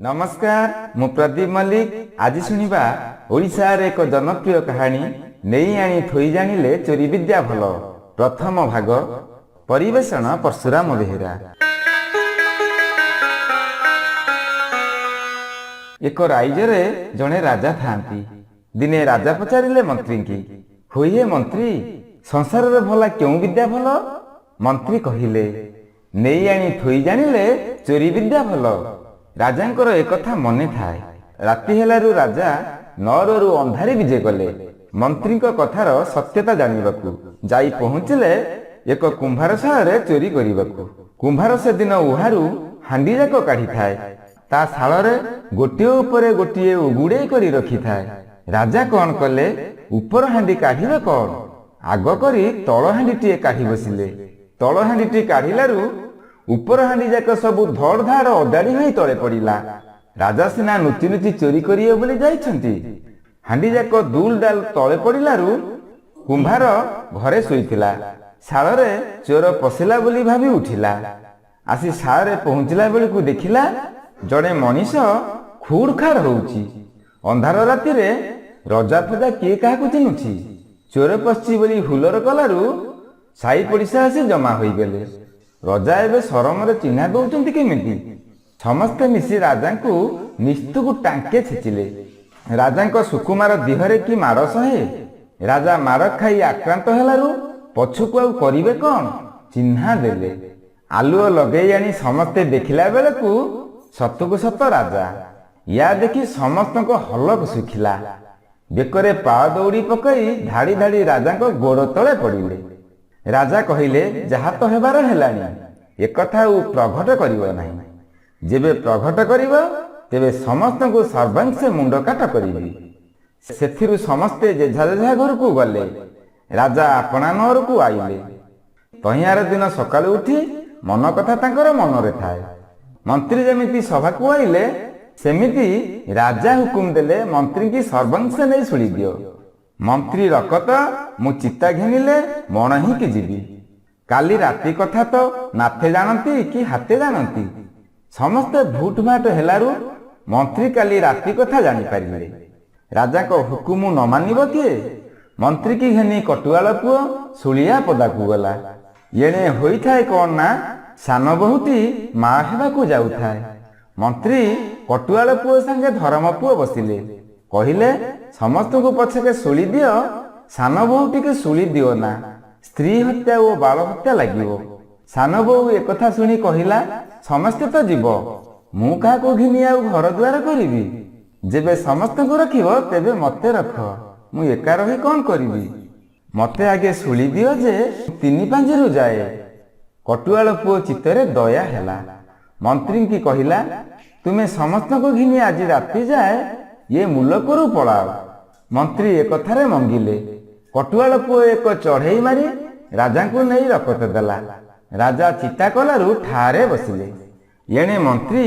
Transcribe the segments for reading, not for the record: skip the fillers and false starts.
ନମସ୍କାର, ମୁଁ ପ୍ରଦୀପ ମଲ୍ଲିକ। ଆଜି ଶୁଣିବା ଓଡ଼ିଶାର ଏକ ଜନପ୍ରିୟ କାହାଣୀ, ନେଇ ଆଣି ଥୋଇ ଜାଣିଲେ ଚୋରି ବିଦ୍ୟା ଭଲ, ପ୍ରଥମ ଭାଗ। ପରିବେଷଣ ପରଶୁରାମ ବେହେରା। ଏକ ରାଇଜରେ ଜଣେ ରାଜା ଥାଆନ୍ତି। ଦିନେ ରାଜା ପଚାରିଲେ ମନ୍ତ୍ରୀଙ୍କି, ହୋଇହେ ମନ୍ତ୍ରୀ, ସଂସାରରେ ଭଲା କେଉଁ ବିଦ୍ୟା ଭଲ? ମନ୍ତ୍ରୀ କହିଲେ, ନେଇ ଆଣି ଥୋଇ ଜାଣିଲେ ଚୋରି ବିଦ୍ୟା ଭଲ। ରାଜାଙ୍କର ଏକଥା ମନେ ଥାଏ। ରାତି ହେଲାରୁ ରାଜା ନଅରରୁ ଅନ୍ଧାରି ବିଜେ କଲେ ମନ୍ତ୍ରୀଙ୍କ କଥାର ସତ୍ୟତା ଜାଣିବାକୁ। ଯାଇ ପହଞ୍ଚିଲେ ଏକ କୁମ୍ଭାର ଶାଳରେ ଚୋରି କରିବାକୁ। କୁମ୍ଭାର ସେଦିନ ଉହାରୁ ହାଣ୍ଡିଯାକ କାଢିଥାଏ। ତା ଶାଳରେ ଗୋଟିଏ ଉପରେ ଗୋଟିଏ ଉଗୁଡେଇ କରି ରଖିଥାଏ। ରାଜା କଣ କଲେ, ଉପର ହାଣ୍ଡି କାଢିବେ କଣ, ଆଗ କରି ତଳ ହାଣ୍ଡିଟିଏ କାଢି ବସିଲେ। ତଳ ହାଣ୍ଡିଟି କାଢିଲାରୁ ଉପର ହାଣ୍ଡି ଯାକ ସବୁ ଧଡ ଧାଡ ଅଦାଡି ହୋଇ ତଳେ ପଡିଲା। ରାଜା ସିନା ନୁଚି ନୁଚି ଚୋରି କରିବେ ବୋଲି ଯାଇଛନ୍ତି, ହାଣ୍ଡି ଯାକ ଦୁଲ ଡାଲ ତଳେ ପଡିଲାରୁ କୁମ୍ଭାର ଘରେ ଶୋଇଥିଲା। ଶାଳରେ ଚୋର ପଶିଲା ବୋଲି ଭାବି ଉଠିଲା। ଆସି ଶାଳରେ ପହଞ୍ଚିଲା ବେଳକୁ ଦେଖିଲା ଜଣେ ମଣିଷ ଖୁଡ ଖାଡ ହଉଛି। ଅନ୍ଧାର ରାତିରେ ରଜା ଫଜା କିଏ କାହାକୁ ଚିହ୍ନୁଛି? ଚୋର ପଶିଛି ବୋଲି ହୁଲର କଲାରୁ ସାଇ ପଡ଼ିଶା ଆସି ଜମା ହୋଇଗଲେ। ରଜା ଏବେ ସରମରେ ଚିହ୍ନା ଦଉଛନ୍ତି କେମିତି? ସମସ୍ତେ ମିଶି ରାଜାଙ୍କୁ ନିସ୍ତୁକୁ ଟାଙ୍କେ ଛେଚିଲେ। ରାଜାଙ୍କ ସୁକୁମାର ଦିହରେ କି ମାଡ଼ ସହେ! ରାଜା ମାଡ଼ ଖାଇ ଆକ୍ରାନ୍ତ ହେଲାରୁ ପଛକୁ ଆଉ କରିବେ କଣ, ଚିହ୍ନା ଦେଲେ। ଆଲୁଅ ଲଗେଇ ଆଣି ସମସ୍ତେ ଦେଖିଲା ବେଳକୁ ସତକୁ ସତ ରାଜା। ୟା ଦେଖି ସମସ୍ତଙ୍କ ହଲକ ଶୁଖିଲା। ବେକରେ ପାଳ ଦଉଡ଼ି ପକାଇ ଧାଡ଼ି ଧାଡ଼ି ରାଜାଙ୍କ ଗୋଡ଼ ତଳେ ପଡ଼ିଲେ। ରାଜା କହିଲେ, ଯାହା ତ ହେବାର ହେଲାଣି, ଏକଥା ଆଉ ପ୍ରଘଟ କରିବ ନାହିଁ। ଯେବେ ପ୍ରଘଟ କରିବ, ତେବେ ସମସ୍ତଙ୍କୁ ସର୍ବାଂଶେ ମୁଣ୍ଡ କାଟ କରିବି। ସେଥିରୁ ସମସ୍ତେ ଯେଝା ଯେଝା ଘରକୁ ଗଲେ। ରାଜା ଆପଣା ନଅରକୁ ଆଇଲେ। ତହିଁଆର ଦିନ ସକାଳୁ ଉଠି ମନ କଥା ତାଙ୍କର ମନରେ ଥାଏ। ମନ୍ତ୍ରୀ ଯେମିତି ସଭାକୁ ଆଇଲେ, ସେମିତି ରାଜା ହୁକୁମ ଦେଲେ, ମନ୍ତ୍ରୀଙ୍କି ସର୍ବାଂଶ ନେଇ ଶୁଳି ଦିଅ। ମନ୍ତ୍ରୀ ରକତ ମୁଁ ଚିତା ଘେନିଲେ ମଣହିଁକି ଯିବି। କାଲି ରାତି କଥା ତ ନାଥେ ଜାଣନ୍ତି କି ହାତେ ଜାଣନ୍ତି। ସମସ୍ତେ ଭୁଟ ଭାଟ ହେଲାରୁ ମନ୍ତ୍ରୀ କାଲି ରାତି କଥା ଜାଣିପାରିଲେ। ରାଜାଙ୍କ ହୁକୁମ ନ ମାନିବ କିଏ? ମନ୍ତ୍ରୀକି ଘେନି କଟୁଆଳ ପୁଅ ଶୁଳିଆ ପଦାକୁ ଗଲା। ଏଣେ ହୋଇଥାଏ କଣ ନା, ସାନ ବୋହୂଟି ମା ହେବାକୁ ଯାଉଥାଏ। ମନ୍ତ୍ରୀ କଟୁଆଳ ପୁଅ ସାଙ୍ଗେ ଧରମ ପୁଅ ବସିଲେ। କହିଲେ, ସମସ୍ତଙ୍କୁ ପଛକେ ଶୁଳି ଦିଅ, ସାନ ବୋହୂଟିକି ଶୁଳି ଦିଅ ନା, ସ୍ତ୍ରୀ ହତ୍ୟା ଓ ବାଳ ହତ୍ୟା ଲାଗିବ। ସାନ ବୋହୂ ଏକଥା ଶୁଣି କହିଲା, ସମସ୍ତେ ତ ଯିବ, ମୁଁ କାହାକୁ ଘିନି ଆଉ ଘର ଦୁଆର କରିବି? ଯେବେ ସମସ୍ତଙ୍କୁ ରଖିବ ତେବେ ମତେ ରଖ, ମୁଁ ଏକା ରହି କଣ କରିବି? ମତେ ଆଗେ ଶୁଳି ଦିଅ ଯେ ତିନି ପାଞ୍ଜିରୁ ଯାଏ। କଟୁଆଳ ପୁଅ ଚିତ୍ତରେ ଦୟା ହେଲା। ମନ୍ତ୍ରୀଙ୍କି କହିଲା, ତୁମେ ସମସ୍ତଙ୍କୁ ଘିନି ଆଜି ରାତି ଯାଏ ଏ ମୁଲକରୁ ପଳାଅ। ମନ୍ତ୍ରୀ ଏକଥାରେ ମଙ୍ଗିଲେ। କଟୁଆଳ ପୁଅ ଏକ ଚଢ଼େଇ ମାରି ରାଜାଙ୍କୁ ନେଇ ରକତ ଦେଲା। ରାଜା ଚିତା କଲାରୁ ଠାରେ ବସିଲେ। ଏଣେ ମନ୍ତ୍ରୀ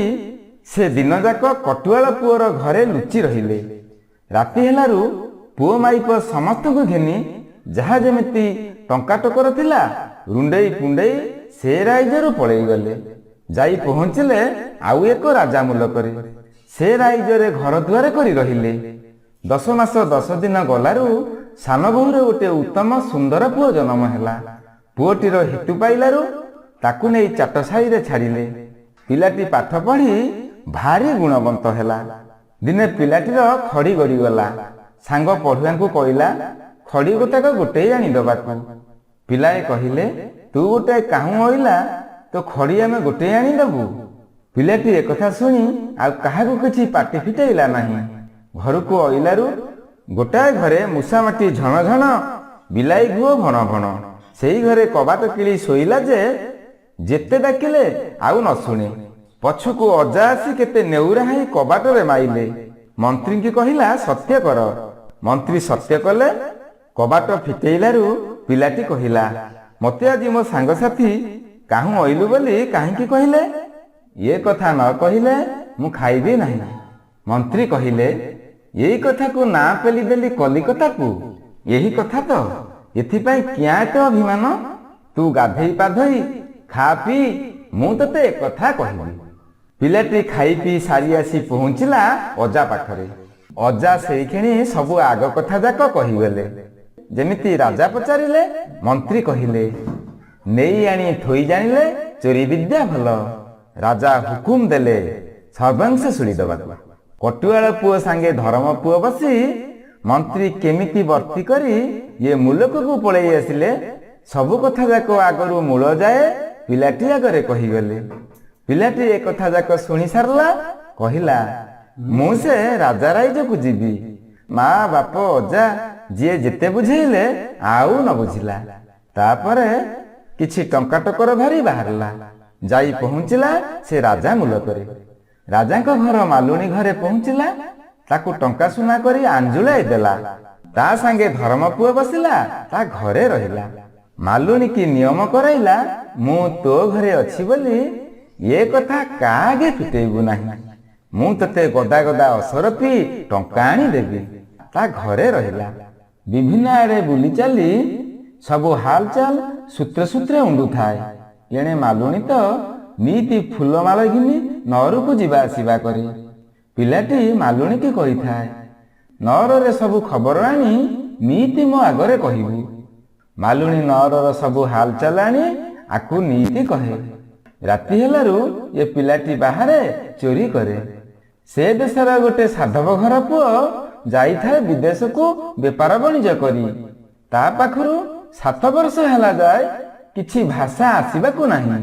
ସେ ଦିନଯାକ କଟୁଆଳ ପୁଅର ଘରେ ଲୁଚି ରହିଲେ। ରାତି ହେଲାରୁ ପୁଅ ମାଇପ ସମସ୍ତଙ୍କୁ ଘେନି ଯାହା ଯେମିତି ଟଙ୍କା ଟୋକର ଥିଲା ରୁଣ୍ଡେଇ ପୁଣ୍ଡେଇ ସେ ରାଇଜରୁ ପଳେଇ ଗଲେ। ଯାଇ ପହଞ୍ଚିଲେ ଆଉ ଏକ ରାଜା ମୁଲକରେ। ସେ ରାଇଜରେ ଘର ଦୁଆର କରି ରହିଲେ। 10 ମାସ 10 ଦିନ ଗଲାରୁ ସାନ ବୋହୂର ଗୋଟେ ଉତ୍ତମ ସୁନ୍ଦର ପୁଅ ଜନ୍ମ ହେଲା। ପୁଅଟିର ହେତୁ ପାଇଲାରୁ ତାକୁ ନେଇ ଚାଟଶାଳୀରେ ଛାଡ଼ିଲେ। ପିଲାଟି ପାଠ ପଢ଼ି ଭାରି ଗୁଣବନ୍ତ ହେଲା। ଦିନେ ପିଲାଟିର ଖଡ଼ି ଗଡ଼ିଗଲା। ସାଙ୍ଗ ପଢୁଆଙ୍କୁ କହିଲା ଖଡ଼ି ଗୋଟାକ ଗୋଟେଇ ଆଣିଦବାକୁ। ପିଲାଏ କହିଲେ, ତୁ ଗୋଟାଏ କାହୁଁ ଅଇଲା, ତୋ ଖଡ଼ି ଆମେ ଗୋଟେଇ ଆଣିଦବୁ? ପିଲାଟି ଏକଥା ଶୁଣି ଆଉ କାହାକୁ କିଛି ପାଟି ଫିଟେଇଲା ନାହିଁ। ଘରକୁ ଅଇଲାରୁ ଗୋଟାଏ ଘରେ ମୂଷା ମାଟି ଝଣ ଝଣ, ବିଲାଇ ଘୁଅ ଭଣ ଭଣ। ସେଇ ଘରେ କବାଟ କିଳି ଶୋଇଲା ଯେ ଯେତେ ଡାକିଲେ ଆଉ ନ ଶୁଣେ। ପଛକୁ ଅଜା ଆସି କେତେ ନେଉରା ହେଇ କବାଟରେ ମାଇଲେ। ମନ୍ତ୍ରୀଙ୍କି କହିଲା, ସତ୍ୟ କର। ମନ୍ତ୍ରୀ ସତ୍ୟ କଲେ। କବାଟ ଫିଟେଇଲାରୁ ପିଲାଟି କହିଲା, ମତେ ଆଜି ମୋ ସାଙ୍ଗସାଥି କାହୁଁ ଅଇଲୁ ବୋଲି କାହିଁକି କହିଲେ? ଏ କଥା ନ କହିଲେ ମୁଁ ଖାଇବି ନାହିଁ। ମନ୍ତ୍ରୀ କହିଲେ, ଏଇ କଥାକୁ ନା ପେଲି ଦେଲି କଲିକତାକୁ, ଏହି କଥା ତ, ଏଥିପାଇଁ କିଆଁ ଏତେ ଅଭିମାନ? ତୁ ଗାଧେଇ ପାଧୋଇ ଖା ପିଇ, ମୁଁ ତତେ ଏକଥା କହିବି। ପିଲାଟି ଖାଇ ପିଇ ସାରି ଆସି ପହଞ୍ଚିଲା ଅଜା ପାଖରେ। ଅଜା ସେଇକ୍ଷଣି ସବୁ ଆଗ କଥା ଯାକ କହିଗଲେ। ଯେମିତି ରାଜା ପଚାରିଲେ, ମନ୍ତ୍ରୀ କହିଲେ, ନେଇ ଆଣି ଥୋଇ ଜାଣିଲେ ଚୋରି ବିଦ୍ୟା ଭଲ। ରାଜା ହୁକୁମ ଦେଲେ ସର୍ବାଂଶ ଶୁଳି ଦେବାକୁ। କଟୁଆଳ ପୁଅ ସାଙ୍ଗେ ଧରମ ପୁଅ ବସି ମନ୍ତ୍ରୀ କେମିତି ବର୍ତ୍ତି କରି ଇଏ ମୂଲକକୁ ପଳେଇ ଆସିଲେ, ସବୁ କଥା ଯାକ ଆଗରୁ ମୂଳ ଯାଏ ପିଲାଟି ଆଗରେ କହିଗଲେ। ପିଲାଟି ଏ କଥା ଯାକ ଶୁଣି ସାରିଲା, କହିଲା, ମୁଁ ସେ ରାଜା ରାଇଜକୁ ଯିବି। ମା ବାପ ଅଜା ଯିଏ ଯେତେ ବୁଝେଇଲେ ଆଉ ନ ବୁଝିଲା। ତାପରେ କିଛି ଟଙ୍କା ଟକର ଭାରି ବାହାରିଲା, ଯାଇ ପହଞ୍ଚିଲା ସେ ରାଜା ମୂଲକରେ। ରାଜାଙ୍କ ଘର ମାଲୁଣୀ ଘରେ ପହଞ୍ଚିଲା, ତାକୁ ଟଙ୍କା ସୁନା କରି ଆଞ୍ଜୁଳାଇ ଦେଲା। ତା ସାଙ୍ଗେ ଧରମ ପୁଅ ବସିଲା, ତା ଘରେ ରହିଲା। ମାଲୁଣୀକି ନିୟମ କରାଇଲା, ମୁଁ ତୋ ଘରେ ଅଛି ବୋଲି ଏ କଥା କାହାଗେ ଫିଟେଇବୁ ନାହିଁ, ମୁଁ ତତେ ଗଦା ଗଦା ଅସରପି ଟଙ୍କା ଆଣିଦେବି। ତା ଘରେ ରହିଲା। ବିଭିନ୍ନ ଆଡ଼େ ବୁଲି ଚାଲି ସବୁ ହାଲଚାଲ ସୂତ୍ରେ ସୂତ୍ରେ ଉଣ୍ଡୁଥାଏ। ଏଣେ ମାଲୁଣୀ ତ ନିତି ଫୁଲମାଳ ଘିନି ନଅରକୁ ଯିବା ଆସିବା କରେ। ପିଲାଟି ମାଲୁଣୀକି କହିଥାଏ, ନଅରରେ ସବୁ ଖବର ଆଣି ନିତି ମୋ ଆଗରେ କହିବୁ। ମାଲୁଣୀ ନଅରର ସବୁ ହାଲଚାଲ ଆଣି ଆକୁ ନିତି କହେ। ରାତି ହେଲାରୁ ଏ ପିଲାଟି ବାହାରେ ଚୋରି କରେ। ସେ ଦେଶର ଗୋଟେ ସାଧବ ଘର ପୁଅ ଯାଇଥାଏ ବିଦେଶକୁ ବେପାର ବାଣିଜ୍ୟ କରି। ତା ପାଖରୁ 7 ବର୍ଷ ହେଲା ଯାଏ କିଛି ଭାଷା ଆସିବାକୁ ନାହିଁ।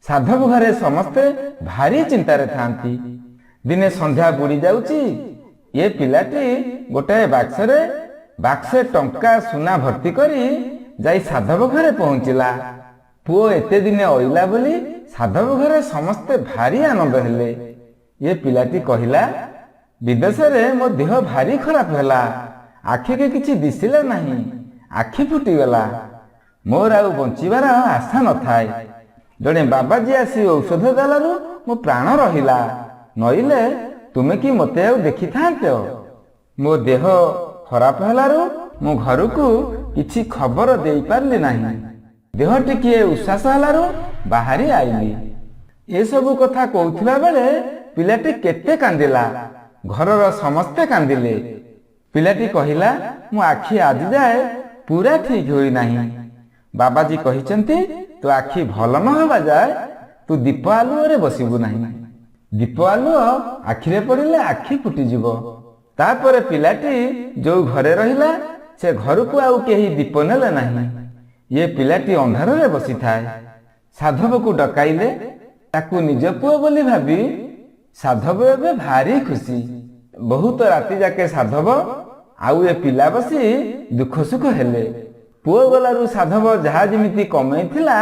ସାଧବ ଘରେ ସମସ୍ତେ ଭାରି ଚିନ୍ତାରେ ଥାନ୍ତି। ଦିନେ ସନ୍ଧ୍ୟା ବୁଡ଼ି ଯାଉଛି, ଏ ପିଲାଟି ଗୋଟାଏ ବାକ୍ସରେ ବାକ୍ସେ ଟଙ୍କା ସୁନା ଭର୍ତ୍ତି କରି ଯାଇ ସାଧବ ଘରେ ପହଞ୍ଚିଲା। ପୁଅ ଏତେ ଦିନେ ଅଇଲା ବୋଲି ସାଧବ ଘରେ ସମସ୍ତେ ଭାରି ଆନନ୍ଦ ହେଲେ। ଏ ପିଲାଟି କହିଲା, ବିଦେଶରେ ମୋ ଦେହ ଭାରି ଖରାପ ହେଲା, ଆଖିକି କିଛି ଦିଶିଲା ନାହିଁ, ଆଖି ଫୁଟିଗଲା, ମୋର ଆଉ ବଞ୍ଚିବାର ଆଶା ନଥାଏ। ଜଣେ ବାବାଜୀ ଆସି ଔଷଧ ଦେଲାରୁ ମୋ ପ୍ରାଣ ରହିଲା, ନଇଲେ ତୁମେ କି ମୋତେ ଆଉ ଦେଖିଥାନ୍ତ? ମୋ ଦେହ ଖରାପ ହେଲାରୁ ମୁଁ ଘରକୁ କିଛି ଖବର ଦେଇପାରିଲି ନାହିଁ। ଦେହ ଟିକିଏ ଉଶ୍ୱାସ ହେଲାରୁ ବାହାରି ଆଇଲି। ଏସବୁ କଥା କହୁଥିବା ବେଳେ ପିଲାଟି କେତେ କାନ୍ଦିଲା, ଘରର ସମସ୍ତେ କାନ୍ଦିଲେ। ପିଲାଟି କହିଲା, ମୋ ଆଖି ଆଜି ଯାଏ ପୁରା ଠିକ ହୋଇନାହିଁ। ବାବାଜୀ କହିଛନ୍ତି, ତୋ ଆଖି ଭଲ ନ ହେବା ଯାଏ ତୁ ଦୀପ ଆଲୁଅରେ ବସିବୁ ନାହିଁ, ଦୀପ ଆଲୁଅ ଆଖିରେ ପଡ଼ିଲେ ଆଖି ଫୁଟିଯିବ। ତାପରେ ପିଲାଟି ଯୋଉ ଘରେ ରହିଲା ସେ ଘରକୁ ଆଉ କେହି ଦୀପ ନେଲେ ନାହିଁ। ଇଏ ପିଲାଟି ଅନ୍ଧାରରେ ବସିଥାଏ। ସାଧବକୁ ଡକାଇଲେ, ତାକୁ ନିଜ ପୁଅ ବୋଲି ଭାବି ସାଧବ ଏବେ ଭାରି ଖୁସି। ବହୁତ ରାତି ଯାକେ ସାଧବ ଆଉ ଏ ପିଲା ବସି ଦୁଃଖ ସୁଖ ହେଲେ। ପୁଅ ଗଲାରୁ ସାଧବ ଯାହା ଯେମିତି କମେଇଥିଲା,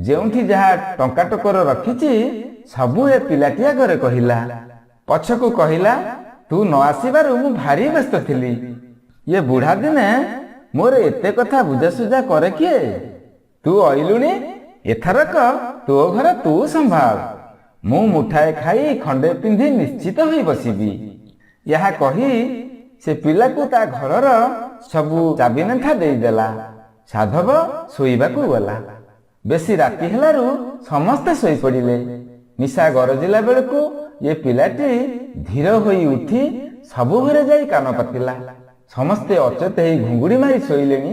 ଯେଉଁଠି ଯାହା ଟଙ୍କା ଟୋକର ରଖିଛି, ସବୁ ଏ ପିଲାଟି ଆଗରେ କହିଲା। ପଛକୁ କହିଲା, ତୁ ନ ଆସିବାରୁ ମୁଁ ଭାରି ବ୍ୟସ୍ତ ଥିଲି। ଇଏ ବୁଢା ଦିନେ ମୋର ଏତେ କଥା ବୁଝାସୁଝା କରେ କିଏ? ତୁ ଅଇଲୁଣି, ଏଥରକ ତୋ ଘର ତୁ ସମ୍ଭାଳ, ମୁଁ ମୁଠାଏ ଖାଇ ଖଣ୍ଡେ ପିନ୍ଧି ନିଶ୍ଚିତ ହୋଇ ବସିବି। ଏହା କହି ସେ ପିଲାକୁ ତା ଘରର ସବୁ ଚାବିନେଥା ଦେଇଦେଲା। ସାଧବ ଶୋଇବାକୁ ଗଲା। ବେଶୀ ରାତି ହେଲାରୁ ସମସ୍ତେ ଶୋଇପଡ଼ିଲେ। ନିଶା ଗରଜିଲା ବେଳକୁ ଏ ପିଲାଟି ଧୀର ହୋଇ ଉଠି ସବୁ ଘରେ ଯାଇ କାନ ପାତିଲା। ସମସ୍ତେ ଅଚେତ ହେଇ ଘୁଙ୍ଗୁଡ଼ି ମାରି ଶୋଇଲେଣି।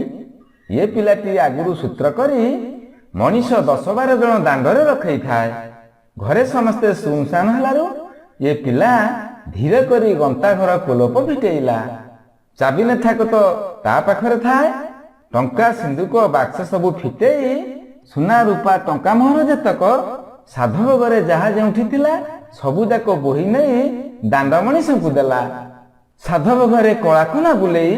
ଏ ପିଲାଟି ଆଗରୁ ସୂତ୍ର କରି ମଣିଷ 10-12 ଜଣ ଦାଣ୍ଡରେ ରଖେଇଥାଏ। ଘରେ ସମସ୍ତେ ଶୂନଶାନ ହେଲାରୁ ଏ ପିଲା ଧୀର କରି ଗନ୍ତା ଘର କୋଲପ ଫିଟେଇଲା। ଚାବି ନେଥାକ ତ ତା ପାଖରେ ଥାଏ। ଟଙ୍କା ସିନ୍ଧୁକ ବାକ୍ସ ସବୁ ଫିଟେଇ ସୁନା ରୂପା ଟଙ୍କା ମୋହର ଯେତକ ସାଧବ ଘରେ ଯାହା ଯେଉଁଠି ଥିଲା ସବୁ ଯାକ ବୋହି ନେଇ ଦାଣ୍ଡ ମଣିଷଙ୍କୁ ଦେଲା। ସାଧବ ଘରେ କଳାକନା ବୁଲେଇ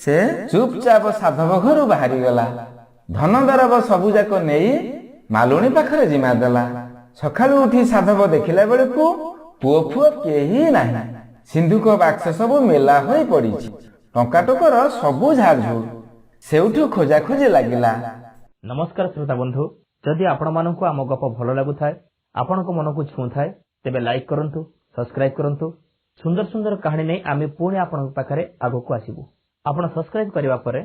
ସେ ଚୁପଚାପ ସାଧବ ଘରୁ ବାହାରିଗଲା। ଧନ ଦରବ ସବୁ ଯାକ ନେଇ ମାଲୁଣୀ ପାଖରେ ଜିମା ଦେଲା। ସକାଳୁ ଉଠି ସାଧବ ଦେଖିଲା ବେଳକୁ ପୁଅ ଫୁଅ କେହି ନାହିଁ। ସିନ୍ଧୁକ ବାକ୍ସ ସବୁ ମେଲା ହୋଇ ପଡ଼ିଛି, ଟଙ୍କା ଟୋକର ସବୁ ଝାଡ଼ଝୁଡ଼। ସେଇଠୁ ଖୋଜାଖୋଜି ଲାଗିଲା। ନମସ୍କାର ଶ୍ରୋତା ବନ୍ଧୁ, ଯଦି ଆପଣମାନଙ୍କୁ ଆମ ଗପ ଭଲ ଲାଗୁଥାଏ, ଆପଣଙ୍କ ମନକୁ ଛୁଉଁଥାଏ, ତେବେ ଲାଇକ୍ କରନ୍ତୁ, ସବସ୍କ୍ରାଇବ୍ କରନ୍ତୁ। ସୁନ୍ଦର ସୁନ୍ଦର କାହାଣୀ ନେଇ ଆମେ ପୁଣି ଆପଣଙ୍କ ପାଖରେ ଆଗକୁ ଆସିବୁ। ଆପଣ ସବସ୍କ୍ରାଇବ୍ କରିବା ପରେ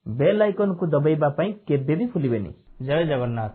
ବେଲ୍ ଆଇକନ୍କୁ ଦବାଇବା ପାଇଁ କେବେ ବି ଭୁଲିବେନି। ଜୟ ଜଗନ୍ନାଥ।